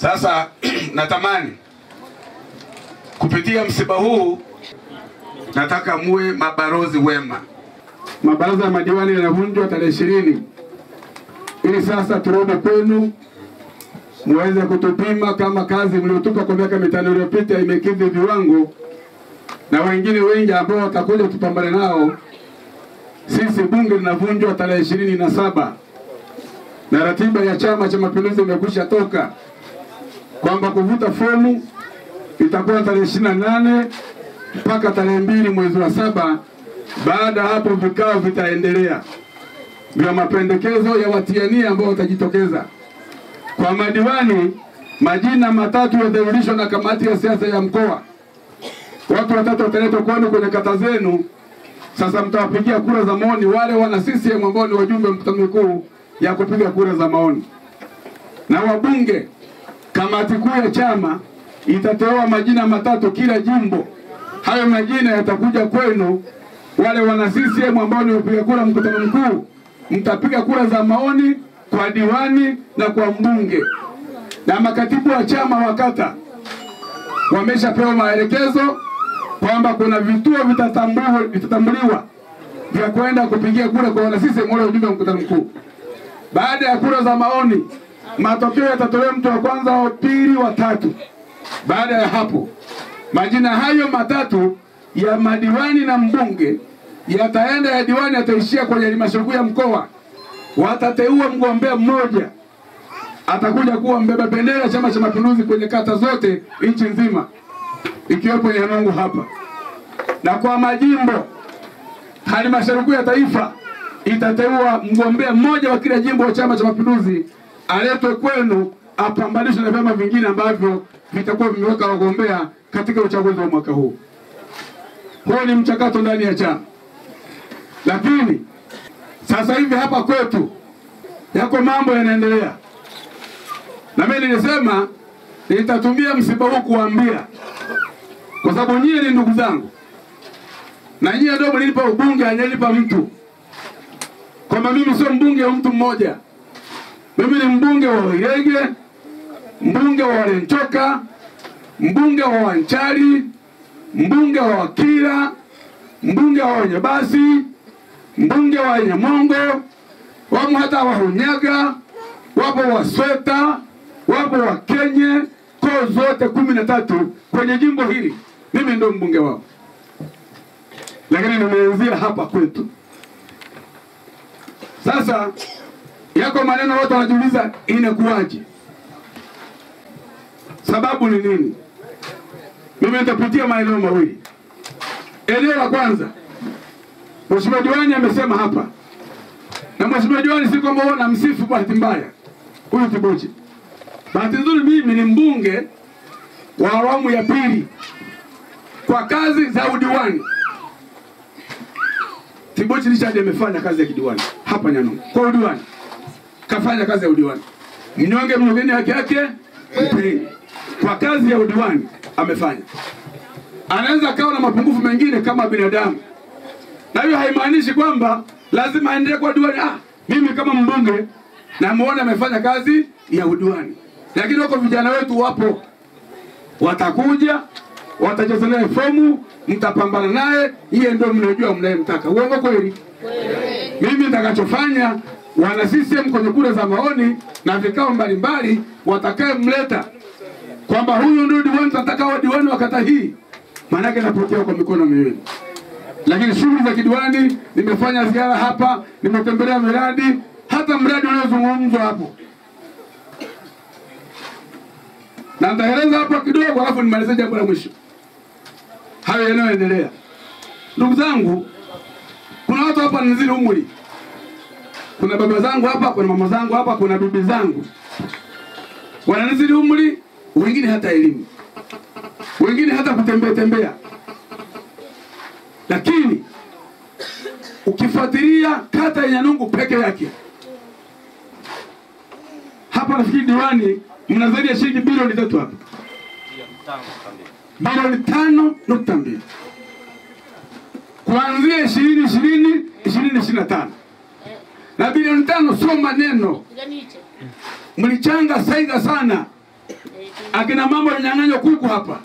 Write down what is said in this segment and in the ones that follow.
Sasa natamani kupitia msiba huu nataka muwe mabalozi wema. Mabaraza ya madiwani yanavunjwa tarehe 20. Ili sasa turudi kwenu muweze kutupima kama kazi mliotupa kwa miaka 5 iliyopita imekidhi viwango, na wengine wengi ambao watakuja tupambane nao. Sisi bunge linavunjwa tarehe 27 na ratiba ya Chama cha Mapinduzi imekwisha toka kwamba kuvuta fomu itakuwa tarehe 28 mpaka tarehe 2 mwezi wa 7. Baada hapo vikao vitaendelea vya mapendekezo ya watiania ambao watajitokeza. Kwa madiwani, majina matatu yatarudishwa na kamati ya siasa ya mkoa. Watu watatu wataletwa kwenu kwenye kata zenu. Sasa mtawapigia kura za maoni wale wana CCM ambao ni wajumbe mkutano mkuu ya kupiga kura za maoni. Na wabunge, kamati kuu ya chama itateua majina matatu kila jimbo. Hayo majina yatakuja kwenu. Wale wana CCM ambao ni wapiga kura mkutano mkuu, mtapiga kura za maoni kwa diwani na kwa mbunge. Na makatibu wa chama wa kata wameshapewa maelekezo kwamba kuna vituo vitatambuliwa vya kwenda kupigia kura kwa wana CCM wale wajumbe wa mkutano mkuu. Baada ya kura za maoni, matokeo yatatolewa mtu wa kwanza, wa pili, wa tatu. Baada ya hapo, majina hayo matatu ya madiwani na mbunge yataenda, ya diwani yataishia kwenye halmashauri ya mkoa. Watateua mgombea mmoja atakuja kuwa mbeba bendera Chama cha Mapinduzi kwenye kata zote nchi nzima, ikiwepo Nyanungu hapa. Na kwa majimbo, halmashauri ya taifa itateua mgombea mmoja wa kila jimbo wa Chama cha Mapinduzi aletwe kwenu apambanishwe na vyama vingine ambavyo vitakuwa vimeweka wagombea katika uchaguzi wa mwaka huu. Huo ni mchakato ndani ya chama. Lakini sasa hivi hapa kwetu yako mambo yanaendelea. Na mimi nilisema nitatumia msiba huu kuambia, kwa sababu nyinyi ni ndugu zangu. Na nyinyi ndio mlinipa ubunge, hajanipa mtu. Kwamba mimi sio mbunge wa mtu mmoja. Mimi ni mbunge wa Wairege, mbunge wa Walenchoka, mbunge wa Wanchari, mbunge wa Wakila, mbunge wa Wanyabasi, mbunge wa Nyamongo, wapo hata wa Hunyaga, wapo wa Sweta, wapo wa Kenye, koo zote 13 kwenye jimbo hili. Mimi ndio mbunge wao. Lakini nimeanzia hapa kwetu. Sasa yako maneno watu wanajiuliza inakuwaje? Sababu ni nini? Mimi nitapitia maeneo mawili. Eneo la kwanza, Mheshimiwa Diwani amesema hapa. Na Mheshimiwa Diwani si kwamba wewe unamsifu bahati mbaya huyu Kibochi. Bahati nzuri mimi ni mbunge wa awamu ya pili kwa kazi za udiwani. Kibochi Richard amefanya kazi ya kidiwani hapa Nyanungu. Kwa udiwani kafanya kazi ya udiwani. Mnyonge mnyongeni haki yake mpeni. Kwa kazi ya udiwani amefanya. Anaweza kawa na mapungufu mengine kama binadamu. Na hiyo haimaanishi kwamba lazima aendelee kwa diwani. Mimi kama mbunge namuona amefanya kazi ya udiwani. Lakini wako vijana wetu wapo, watakuja, watajaza naye fomu, mtapambana naye, yeye ndio mnajua mnayemtaka. Uongo kweli? Mimi nitakachofanya, wana CCM kwenye kura za maoni na vikao mbalimbali watakayemleta kwamba huyu ndio diwani tunataka wa diwani wa kata hii, maana yake napokea kwa mikono miwili. Lakini shughuli za kidiwani, nimefanya ziara hapa, nimetembelea miradi, hata mradi uliozungumzwa hapo. Na nitaeleza hapo kidogo alafu nimalize jambo la mwisho. Hayo yanayoendelea. Ndugu zangu, kuna watu hapa nizidi umri. Kuna baba zangu hapa, kuna mama zangu hapa, kuna bibi zangu. Wananizidi umri, wengine hata elimu, wengine hata kutembea tembea. Lakini ukifuatilia kata ya Nyanungu peke yake, hapa nafikiri diwani mna zaidi ya shilingi bilioni 3 hapa. Bilioni 5.2. Kuanzia 2020 2025. Na bilioni 5 sio maneno. Mlichanga saiga sana. Akina mama walinyang'anywa kuku hapa.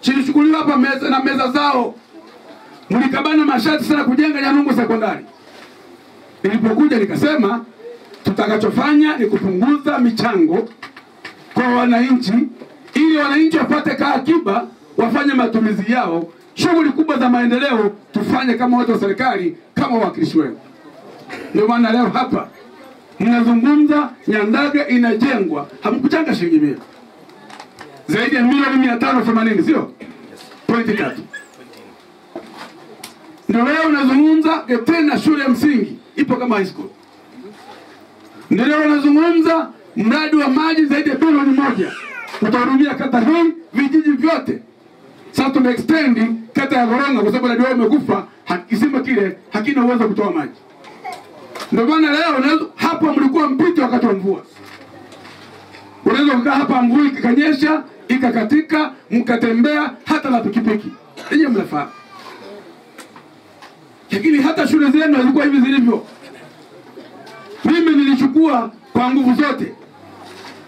Chilichukuliwa hapa meza na meza zao. Mlikabana mashati sana kujenga Nyanungu sekondari. Nilipokuja nikasema tutakachofanya ni kupunguza michango kwa wananchi ili wananchi wapate akiba, wafanye matumizi yao, shughuli kubwa za maendeleo tufanye kama watu wa serikali, kama wawakilishi wenu. Ndio maana leo hapa mnazungumza Nyandaga inajengwa, hamkuchanga shilingi 100. Zaidi ya milioni 580, sio? 0.3. Ndio leo unazungumza tena shule ya msingi ipo kama high school. Ndio leo unazungumza mradi wa maji zaidi ya bilioni 1 utahudumia kata hii, vijiji vyote. Sasa tumeextend kata ya Goronga kwa sababu mradi wao umekufa, kisima kile hakina uwezo kutoa maji. Ndio maana leo hapa mlikuwa mpito wakati wa mvua. Unaweza kukaa hapa mvua ikanyesha, ikakatika, mkatembea hata na pikipiki. Ninyi mnafahamu. Lakini hata shule zenu hazikuwa hivi zilivyo. Mimi nilichukua kwa nguvu zote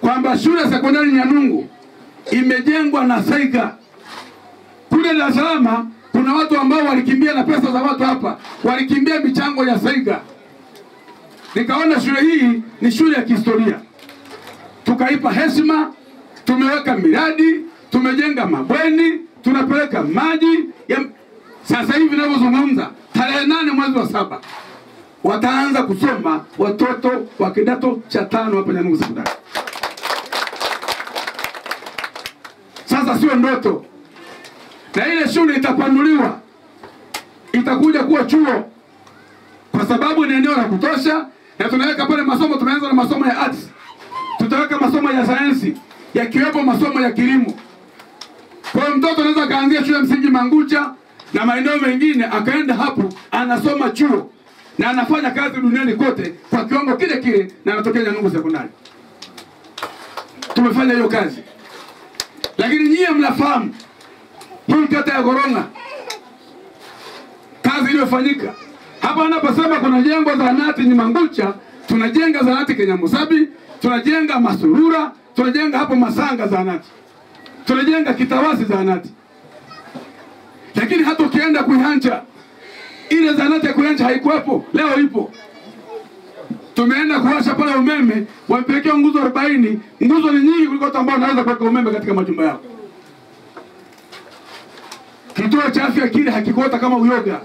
kwamba shule ya sekondari Nyanungu imejengwa na Saiga. Kule Dar es Salaam kuna watu ambao walikimbia na pesa za watu hapa, walikimbia michango ya Saiga. Nikaona shule hii ni shule ya kihistoria. Tukaipa heshima, tumeweka miradi, tumejenga mabweni, tunapeleka maji. Sasa hivi ninavyozungumza, tarehe 8 mwezi wa 7 wataanza kusoma watoto wa kidato cha 5 hapa Nyanungu sekondari. Sasa sio ndoto. Na ile shule itapanuliwa, itakuja kuwa chuo, kwa sababu ni eneo la kutosha. Na tunaweka pale masomo, tumeanza na masomo ya arts, tutaweka masomo ya sayansi, yakiwepo masomo ya kilimo. Kwa hiyo mtoto anaweza kaanzia shule msingi Mangucha na maeneo mengine akaenda hapo anasoma chuo na anafanya kazi duniani kote kwa kiwango kile kile na anatokea Nyanungu sekondari. Tumefanya hiyo kazi. Lakini nyie mnafahamu hii kata ya Goronga kazi iliyofanyika. Hapa anaposema kuna jengo zahanati ni Mangucha, tunajenga zahanati Kenyamusabi, tunajenga Masurura, tunajenga hapo Masanga zahanati, tunajenga Kitawasi zahanati. Lakini hata ukienda Kuihanja, ile zahanati ya Kuihanja haikuwepo, leo ipo. Tumeenda kuwasha pale umeme, wamepelekea nguzo 40, nguzo ni nyingi kuliko watu ambao wanaweza kuweka umeme katika majumba yao. Kituo cha afya kile hakikuota kama uyoga.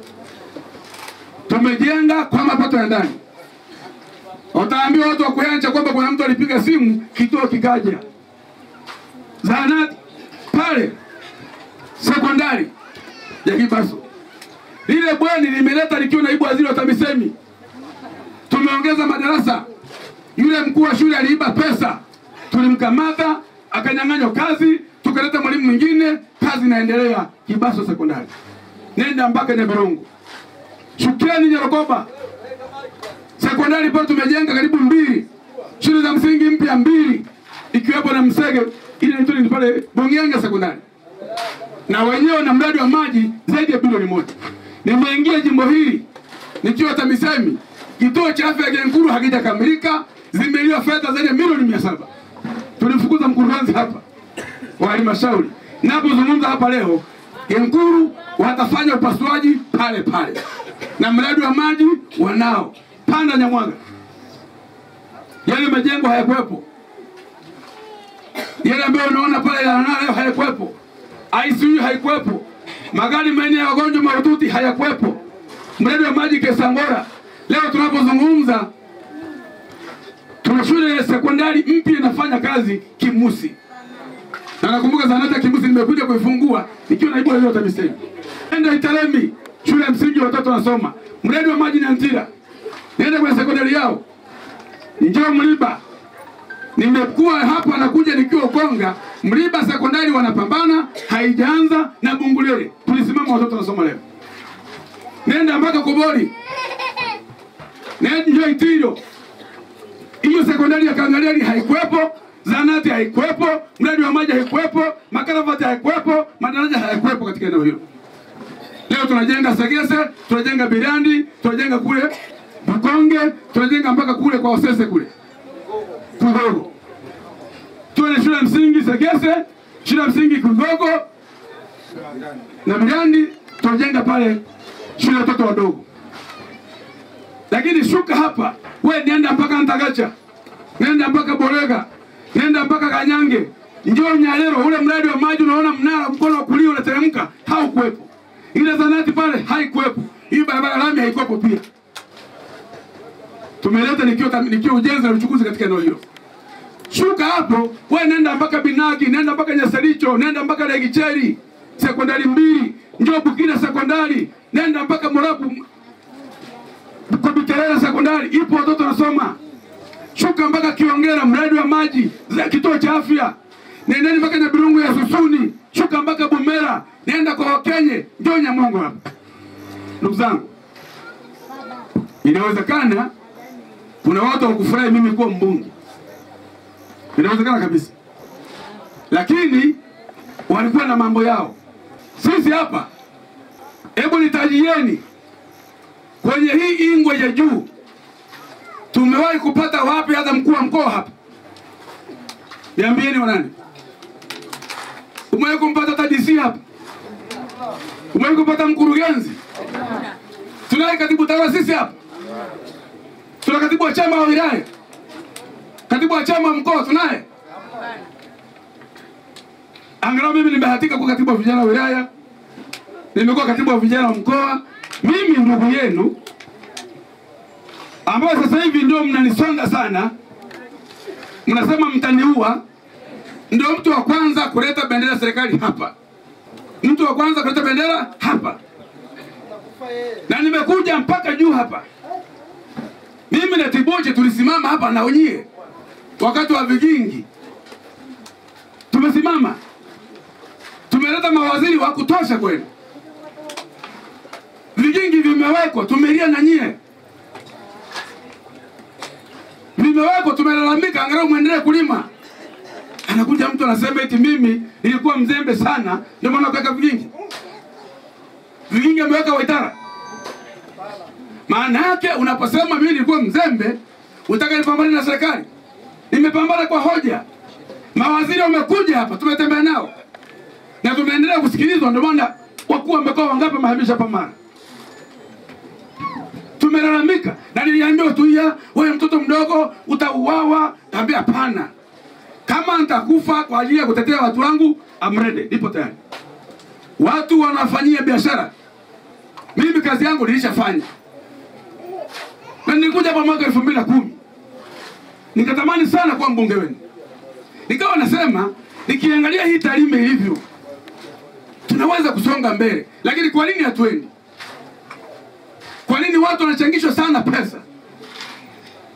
Tumejenga kwa mapato ya ndani. Wataambiwa watu wa Kuihanja kwamba kuna mtu alipiga simu, kituo kikaja. Zahanati pale sekondari ya Kibaso, lile bweni limeleta likiwa naibu waziri wa TAMISEMI. Tumeongeza madarasa. Yule mkuu wa shule aliiba pesa, tulimkamata akanyang'anywa kazi, tukaleta mwalimu mwingine, kazi inaendelea Kibaso sekondari. Nenda mpaka Nyabirongo. Shukeni Nyarokoba sekondari pale tumejenga karibu 2, shule za msingi mpya 2, ikiwepo na Msege ile ni pale Bongenge sekondari. Na wenyewe na mradi wa maji zaidi ya bilioni 1. Nimeingia jimbo hili nikiwa TAMISEMI, kituo cha afya ya Genkuru hakijakamilika, zimeliwa fedha zaidi ya milioni 700. Tulifukuza mkurugenzi hapa wa halmashauri. Ninapozungumza hapa leo, Genkuru watafanya upasuaji pale pale. Na mradi wa maji wanao. Panda Nyamwaga, yale majengo hayakuwepo. Yale ambayo unaona pale leo hayakuwepo. ICU haikuwepo. Magari manne ya wagonjwa mahututi hayakuwepo. Mradi wa maji Kesangora, leo tunapozungumza tuna shule ya sekondari mpya inafanya kazi Kimusi. Na nakumbuka zahanati ya Kimusi nimekuja kuifungua nikiwa naibu waziri wa TAMISEMI. Nenda Italemi, shule ya msingi watoto wanasoma. Mradi wa maji Nyantira, nenda kwenye sekondari yao. Njoo Mliba. Nimekuwa hapa nakuja nikiwa Ukonga, Mliba sekondari wanapambana, haijaanza na Bungulele. Tulisimama watoto wanasoma leo. Nenda mpaka Kobori. Nenda njoo Itiro. Hiyo sekondari ya Kangaliali haikuwepo, zahanati haikuwepo, mradi wa maji haikuwepo, makaravati haikuwepo, madaraja hayakuwepo katika eneo hilo. Leo tunajenga Segese, tunajenga Birandi, tunajenga kule Bukonge, tunajenga mpaka kule kwa Osese kule Kugogo. Tuwe na shule Shule ya msingi Segese, shule ya msingi Kugogo na Mgandi, tunajenga pale shule ya watoto wadogo. Lakini shuka hapa, we nenda mpaka Ntagacha, nenda mpaka Borega, nenda mpaka Kanyange, njoo Nyalero, ule mradi wa maji unaona mnara mkono wa kulia unateremka, haukuwepo. Ile zanati pale haikuwepo. Hii barabara lami haikuwepo pia. Tumeleta nikiwa ujenzi na uchukuzi katika eneo hilo. Shuka hapo, we nenda mpaka Binagi, nenda mpaka Nyasaricho, nenda mpaka Legicheri, sekondari 2, njoo Bukina sekondari, nenda mpaka Morabu kwa Biterera sekondari, ipo watoto wanasoma. Shuka mpaka Kiongera, mradi wa maji, kituo cha afya. Nendeni mpaka Nyabirungu ya Susuni, shuka mpaka Bumera, nenda kwa Wakenye, njoo Nyamongo hapa. Ndugu zangu, inawezekana kuna watu wakufurahi mimi kuwa mbunge. Inawezekana kabisa. Lakini walikuwa na mambo yao. Sisi hapa, hebu nitajieni kwenye hii Ingwe ya juu, tumewahi kupata wapi hata mkuu wa mkoa hapa? Niambieni wanani. Umewahi kumpata hata DC hapa? Umewahi kupata mkurugenzi? Tunaye katibu tawala sisi hapa? Tuna katibu wa chama wa wilaya? Katibu wa chama mkoa tunaye? Angalau mimi nimebahatika kuwa katibu wa vijana wa wilaya, nimekuwa katibu wa vijana wa mkoa. Mimi ndugu yenu ambao sasa hivi ndio mnanisonga sana, mnasema mtaniua, ndio mtu wa kwanza kuleta bendera serikali hapa. Mtu wa kwanza kuleta bendera hapa. Na nimekuja mpaka juu hapa. Mimi na Tiboche tulisimama hapa na onyie wakati wa vigingi. Tumesimama. Tumeleta mawaziri wa kutosha kweli. Vigingi vimewekwa, tumelia na nyie. Vimewekwa, tumelalamika angalau muendelee kulima. Anakuja mtu anasema eti mimi nilikuwa mzembe sana ndio maana kuweka vigingi. Vigingi ameweka Waitara. Maana yake unaposema mimi nilikuwa mzembe, unataka nipambane na serikali. Nimepambana kwa hoja. Mawaziri wamekuja hapa, tumetembea nao. Na tumeendelea kusikilizwa, ndio maana wakuu wamekuwa wangapi mahamisha hapa mara. Tumelalamika na niliambiwa tuia, wewe mtoto mdogo utauawa. Niambia hapana. Kama nitakufa kwa ajili ya kutetea watu wangu, I'm ready, nipo tayari. Watu wanafanyia biashara. Mimi kazi yangu nilishafanya. Na nilikuja hapa mwaka 2010. Nikatamani sana kuwa mbunge wenu. Nikawa nasema nikiangalia hii Tarime ilivyo, tunaweza kusonga mbele, lakini kwa nini hatuendi? Kwa nini watu wanachangishwa sana pesa?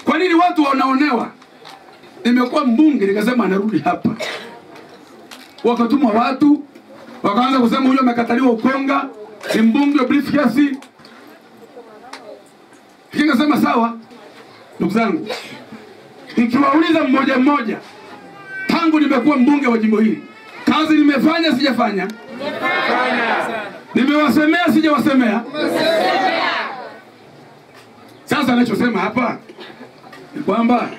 Kwa nini watu wanaonewa? Nimekuwa mbunge nikasema narudi hapa. Wakatumwa watu, wakaanza kusema huyo amekataliwa Ukonga, ni mbunge wa briefcase. Nikasema sawa. Ndugu zangu, nikiwauliza mmoja mmoja, tangu nimekuwa mbunge wa jimbo hili, kazi nimefanya sijafanya? Nimefanya. Nimewasemea sijawasemea? Nimewasemea. Sasa ninachosema hapa ni kwamba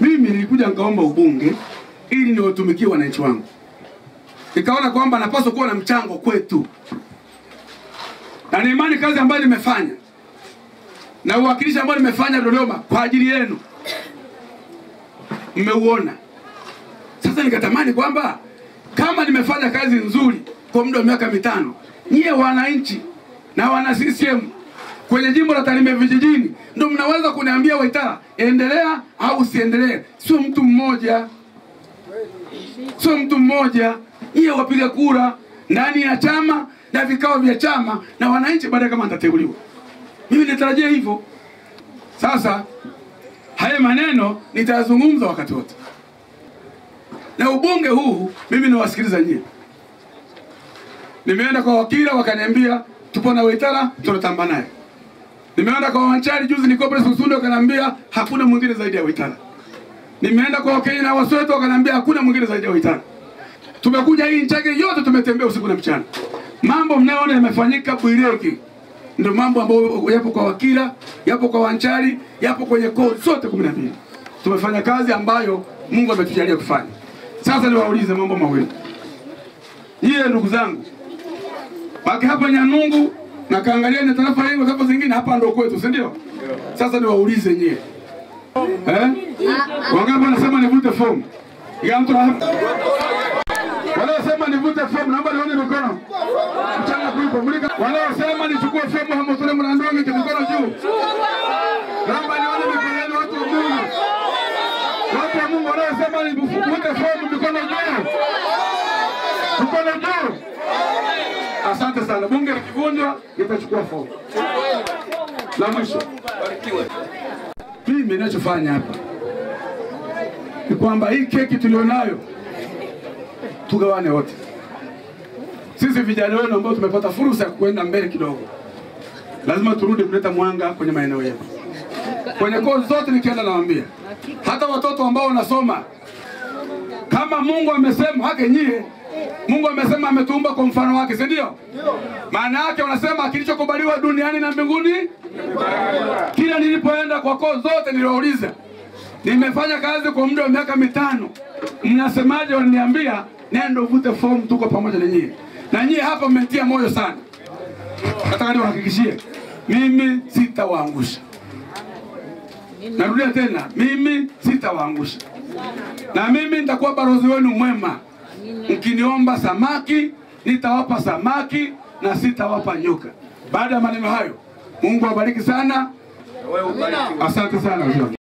mimi nilikuja nikaomba ubunge ili niwatumikie wananchi wangu. Nikaona kwamba napaswa kuwa na mchango kwetu. Na ni imani kazi ambayo nimefanya na uwakilishi ambao nimefanya Dodoma kwa ajili yenu mmeuona. Sasa nikatamani kwamba kama nimefanya kazi nzuri kwa muda wa miaka 5, nyie wananchi na wana CCM kwenye jimbo la Tarime vijijini ndio mnaweza kuniambia Waitara endelea au usiendelee. Sio mtu mmoja. Sio mtu mmoja. Nyie wapiga kura ndani ya chama na vikao vya chama na wananchi baadaye kama nitateuliwa. Mimi nitarajia hivyo. Sasa haya maneno nitayazungumza wakati wote. Na ubunge huu mimi niwasikiliza nyie. Nimeenda kwa Wakila wakaniambia tupo na Waitara tunatamba naye. Nimeenda kwa Wanchari juzi niko pale Susunde wakaniambia hakuna mwingine zaidi ya Waitara. Nimeenda kwa Wakenya na Wasweto wakaniambia hakuna mwingine zaidi ya Waitara. Tumekuja hii Nchage yote tumetembea usiku na mchana. Mambo mnayoona yamefanyika Bwireki ndio mambo ambayo yapo kwa Wakila, yapo kwa Wanchari, yapo kwenye koo zote 12. Tumefanya kazi ambayo Mungu ametujalia kufanya. Sasa niwaulize mambo mawili. Nyie ndugu zangu, baki hapa Nyanungu na kaangalia ni tarafa hii tarafa zingine, hapa ndio kwetu, si ndio? Sasa niwaulize nyie. Wangapi wanasema nivute fomu? Wanaosema nivute fomu, naomba nione mikono. Mchana kuipo mlika. Wanaosema nichukue fomu hamotole mnandonge mikono juu. Naomba nione mikono yenu watu wa Mungu. Watu wa Mungu wanaosema nivute fomu mikono juu. Mikono juu. Asante sana. Bunge likivunjwa nitachukua fomu. La mwisho. Mimi ninachofanya hapa ni kwamba hii keki tulionayo tugawane wote. Sisi vijana wenu ambao tumepata fursa ya kuenda mbele kidogo, lazima turudi kuleta mwanga kwenye maeneo yetu. Kwenye koo zote nikienda nawaambia, hata watoto ambao wanasoma, kama Mungu amesema hake nyie, Mungu amesema ametuumba kwa mfano wake, si ndio? Maana yake wanasema kilichokubaliwa duniani na mbinguni. Kila nilipoenda kwa koo zote niliwauliza, nimefanya kazi kwa muda wa miaka 5, mnasemaje? Wananiambia nenda uvute fomu, tuko pamoja na nyie. Na nyie hapa mmetia moyo sana. Nataka niwahakikishie, mimi sitawaangusha. Narudia tena, mimi sitawaangusha. Na mimi nitakuwa balozi wenu mwema. Mkiniomba samaki, nitawapa samaki na sitawapa nyoka. Baada ya maneno hayo, Mungu awabariki sana. Asante sana.